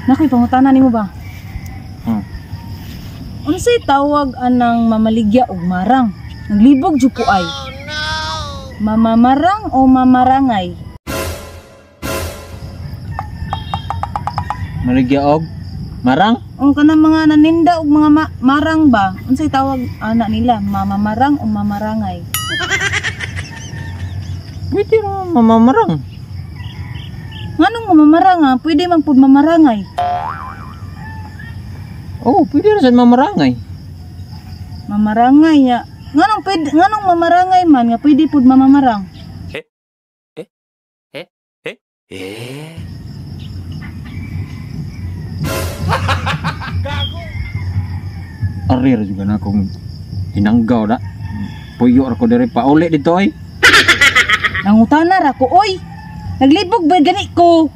Nakoy pangutana nimo ba? Unsay tawag anang mamaligya og marang? Naglibog jud ko ay. Oh, no. Mamamarang o mamarangay? Maligya og marang? Ang kanang mga naninda og mga marang ba? Unsay tawag ana nila? Mamamarang o mamarangay? Pwede ra mamamarang. Nganong mamamarang ha? Pwede man pud mamarangay. Oh, pwede ra sad mamarangay. Mamarangay ya. Nganong pwede, nganong mamarangay man nga pwede pud mamamarang? Ari ra juga na akong hinanggaw da. Puyo ra ko diri pauli dito oy. Nangutana ra ko oy. Naglibog ba gani ko?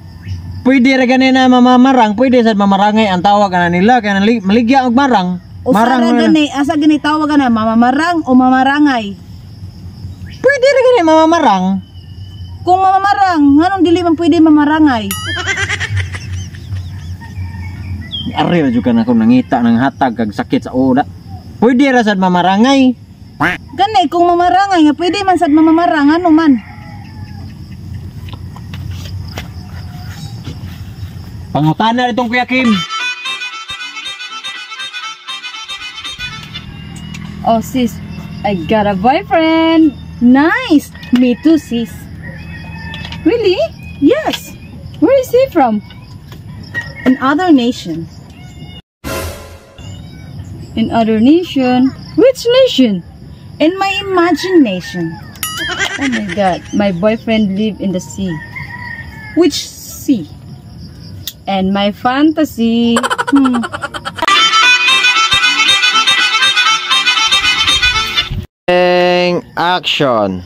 Pwede ra gani na mamamarang, pwede sad mamarangay ang tawag ana nila kay maligya og marang. O marang sara gani, asa gani tawag ana mamamarang o mamarangay? Pwede ra gani mamamarang. Kung mamamarang, nganong dili man pwede mamarangay? Ari ra jud ka na akong nangita ng hatag kag sakit sa ulo. Pwede ra sad mamarangay. Gani kung mamarangay nga pwede man sad mamamarang, ano man? Pangutana itong Kuya Kim. Oh sis, I got a boyfriend. Nice. Me too, sis. Really? Yes. Where is he from? In other nation. In other nation? Which nation? In my imagination. Oh my God, my boyfriend live in the sea. Which sea? And my fantasy. Action.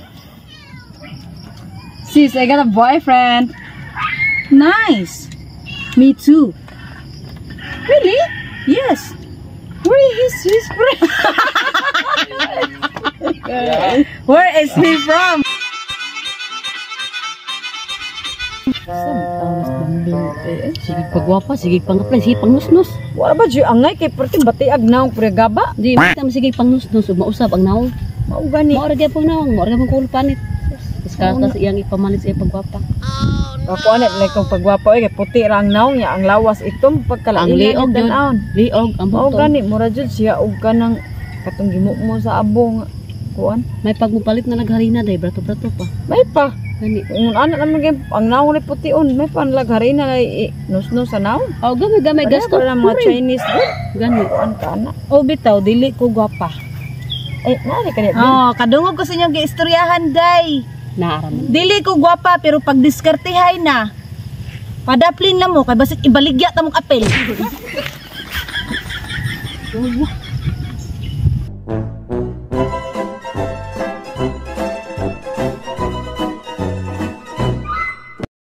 Sis, I got a boyfriend. Nice. Me too. Really? Yes. Where is he from? Where is he from? Sige pagwapa, sige pang-apply, sige pangnusnos. Wala ba dyan angay kay perti batiag naong pregaba? Di, basta sige pangnusnos ug mausab ang naong. Mao gani. Mao ra gyapon naong, mao ra gyapon kulpanit. Kas iyang ipamalit sa iyang pagwapa. Ako anet like kung pagwapa oy kay puti ra ang naong niya, ang lawas itom pagkalain Ang liog jud. Liog ang Mao buto. gani mura jud siya og kanang katong gimukmo sa abong kuan. May pagmupalit na nagharina day, brato-brato pa. May pa. Gani. Kung ana naman kay ang naong ni putiun, may panlagharina na nusnos sa naong. Oh, gamay Pareho gasto. pa mga Chinese gud. Gani. Kuan ka ana. O bitaw dili ko gwapa. Eh, nari ka niya. Oh, kadungog ko sa inyong giistoryahan day. Naaram. Dili ko gwapa pero pag diskartehay na, padaplin na mo kay basig ibaligya ta mong apel.